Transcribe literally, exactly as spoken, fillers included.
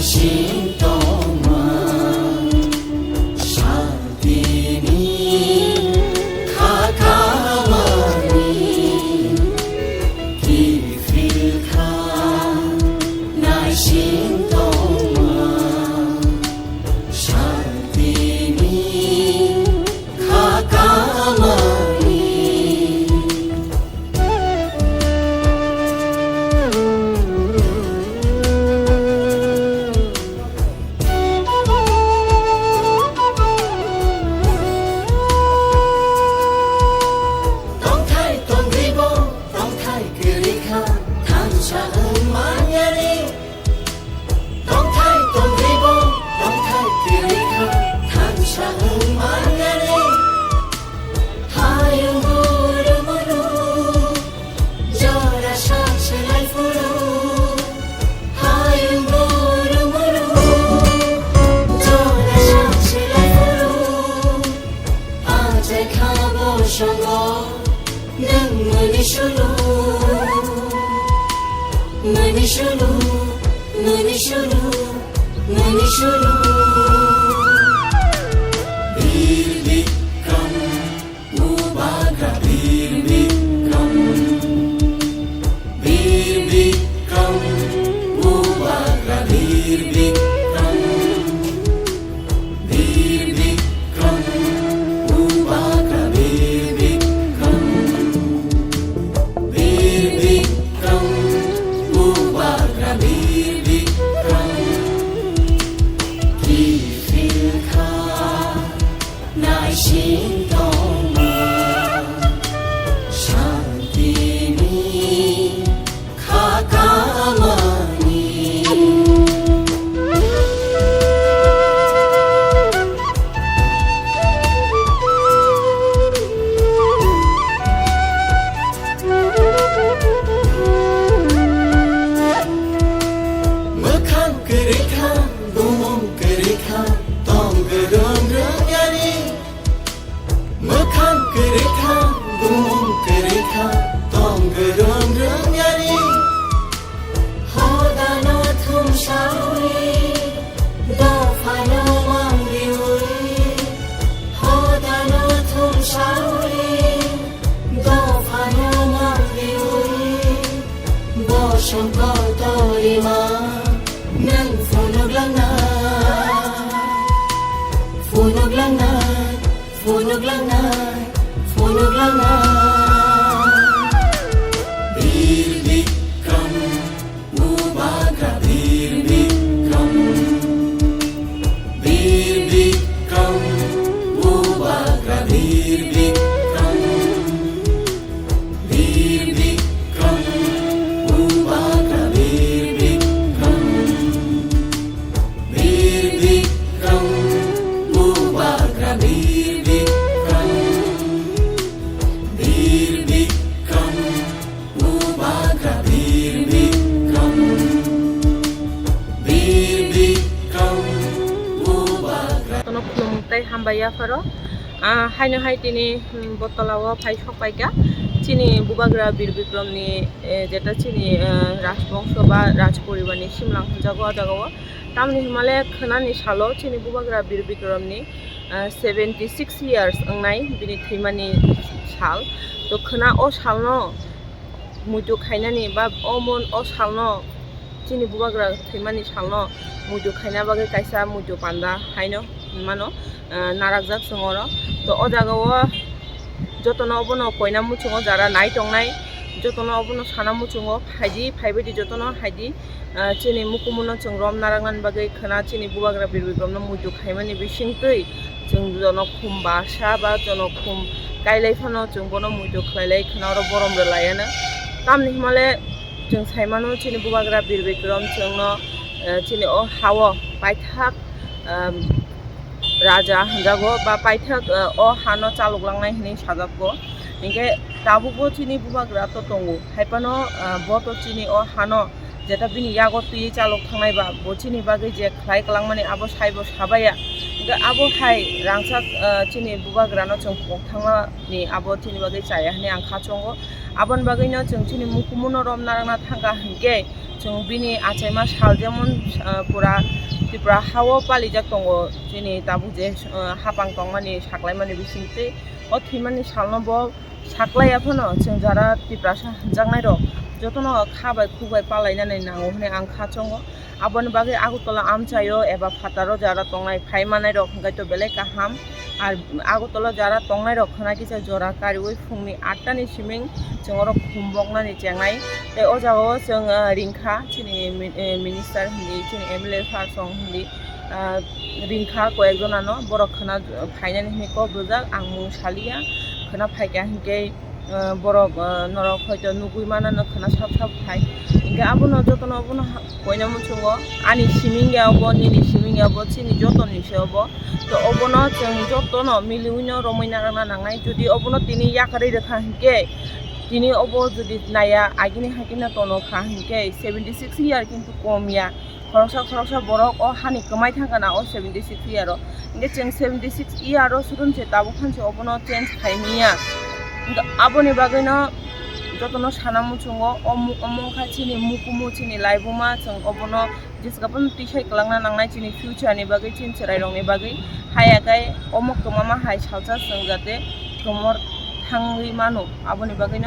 Sintongma, santini, khakamani, kiphilkha, naisintongma, santini, khakamani. Tongthai tongribo, tongthai kwrwikha, thansa wng manyani. Tongthai tongribo, tongthai kwrwikha, thansa wng manyani. Hayung guru muru, jora sak selai phuru. Hayung guru muru, jora sak selai phuru. Ajai khabo songo, nwng muni sulu. Muni sulu, muni sulu, muni sulu. Bir Bikram, Bubagra Bir Bikram. Bir Bikram, Bubagra Bir Bikram. Bir Bikram, Bubagra Bir Bikram. Bir Bikram, Bubagra Bir Bikram. Kiphilkha, naising tongma, santini khakamani. Mwkhang kwrwikha, bumung kwrwikha, tong gwdwng rwngyani. Mwkhang kwrwikha, bumung kwrwikha, tong gwdwng rwngyani. Hodano thumsawi, dophano mangriwi. Hodano thumsawi, dophano mangriwi. Bosong kotorima, nwng phunuklangnai, phunuklangnai. Phunuklangnai, phunuklangnai. Bir Bikram, Bubagra Bir Bikram. Bir Bikram, Bubagra Bir Bikram. Bir Bikram, Bubagra Bir Bikram. Bir Bikram, Bubagra Bir Bikram. Bir Bikram, Bubagra Bir Bikram. Bir Bikram, Bubagra. Tono khulumung tei hambai yapharo. Ah, haino hai tini, hmm, botolao phai sok paikha. Chini Bubagra Bir Bikramni, eh, jeta chini, eh, rajbongso ba raj poribarni simlang hwnjago o jagao. Tamni hwnmale khwnani salo chini Bubagra Bir Bikramni, ah, seventy six years wngnai bini thwimani sal. To khwna o salno muitu khainani ba o mon o salno chini Bubagra thwimani salno muitu khaina bagwi kaisa muitu panda haino hinmano, ah, narakjak chwng oro. To o jagao jotono obono koina muchungo jara nai tongnai, jotono obono sana muchungo phaidi, phaibaidi jotono haidi, ah, chini mukumuno chwng rom naraknani bagwi khwna chini Bubagra Bir Bikramno muitu khaimani bisingtwi chwng jono khum basa ba jono khum kailai phano chwng bono muitu khlailai khwna oro borom rwlaiano. Tamni hwnmale chwng saimano chini Bubagra Bir Bikram chwngno, eh, chini o hao paithak, em, raja hwnjago ba paithak, eh, o hano chalok langnai hwnwi sajabgo. Hinkhe tabukbo chini Bubagra to tongo. Haiphano, eh, bo to chini o hano jeta bini yago twiwi chalok thangnai ba, bo chini bagwi je khlai kwlangmani abo saibo sabaya. Hinkhe abo hai rangchak, eh, chini Bubagrano chwng kok thangmani abo chini bagwi chaya hwnwi ang kha chongo. Aboni bagwino chwng chini mukumuno rom narwkna thangkha hinkhe Chwng bini achaima sal jemon, ah, pura Tripura hao palijak tongo, chini tabuk je, ah, hapang tongmani saklaimani bisingtwi o thwimani salno bo saklaiya phano chwng jara Tiprasa hwnjaknairok jotono kha bai khuk bai palainani nango hwnwi ang kha chongo. Aboni bagwi Agartala amchaio eba phataro jara tongnai phai mannairok hwnkhe to belai kaham. Ar Agartala jara tongnairok khwna kisa jora kariui phungni atta ni siming chwng oro khumboknani chengnai. Tei o jagao chwng, ah, ringkha chini mi-, eh, minister hindi, chini M L A person hindi, ah, ringkha koyek jonano borok khwna phainani hwnwi kok rijak, ang mung saliya, khwna phaikha hinkhe, ah, borok, ah, norok hoito nugui manano khwna sap sap phai. Hinkhe abono jotono obono ha-, koina muchungo ani siming ya obo, nini siming ya obo, chini jotoni se obo. To obono chwng jotono miliuino romwi narwkna nangnai. Jodi obono tini yakarwi rwkha hinkhe, tini obo jodi naya agini hakino tono kha hinkhe seventy six year kintu kom ya. Khoroksa khoroksa borok o hani kwmai thangkha na o seventy six year o. Hinkhe chwng seventy six year o sudun se tabuk phan se obono change khai manya. Hinkhe aboni bagwino jotono sana muchungo o mu-, omo wngkha chini mukumu, chini laibuma, chwng obono jesa phano tisai kwlangna nangnai chini future ni bagwi, chini chwrairokni bagwi. Haiya khe omo kwmama hai salsa chwng jate kwmor thangwi mano, aboni bagwino.